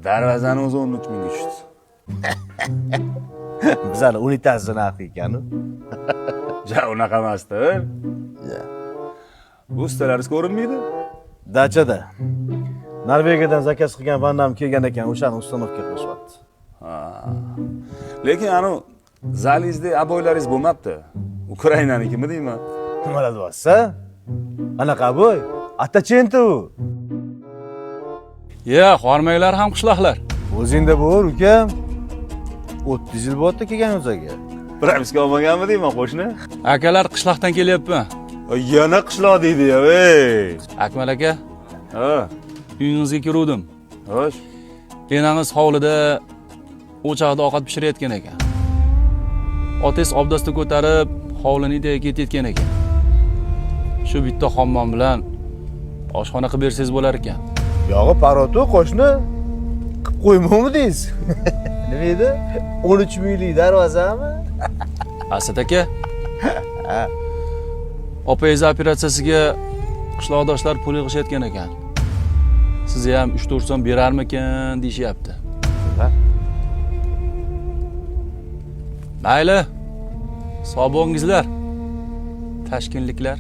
Darvozani o'zi 13 mingga tushdi. Bizani unitazni narxi ekanu. Ja, unaqa emasdir. Bu ustalaringiz ko'rinmaydi. Dachada. Norvegiyadan zakaz qilgan vannam kelgan ekan, o'shani установка qilishyapti. Ha. Lekin anu zalingizda oboylaringiz bo'lmabdi. Ukrainanikimi deyman. Nimalar deyapsiz? A? Qanaqa bo'y? Attachenti u. Ya, hormanglar ham qishloqlar. O'zingda bo'l, ukam. 30 yil bo'pti kelgan o'zaga. Propiska olmaganmi deyman qo'shni. Akalar, qishloqdan kelyapman. Yana qishloq deydi ya, ey. Akmal aka, Ha, uyingizga kiruvdim. xo'sh. Enangiz hovlida o'choqda ovqat pishirayotgan ekan. Otangiz obdasta ko'tarib, hovlini etagiga ketayotgan ekan. Shu bitta hammom bilan oshxona qilib bersangiz bo'lar ekan. Yog'i parotu qo'shni. Qilib qo'ymaymi deysiz? Nima edi? 13 minglik darvozami? Asad aka. Opangiz operatsiyasiga qishloqdoshlar pul yig'ishayotgan ekan. Sizga ham 3-4 so'm berarmikin deyishyapti. Mayli. Sog' bo'lingizlar. Tashkentliklar.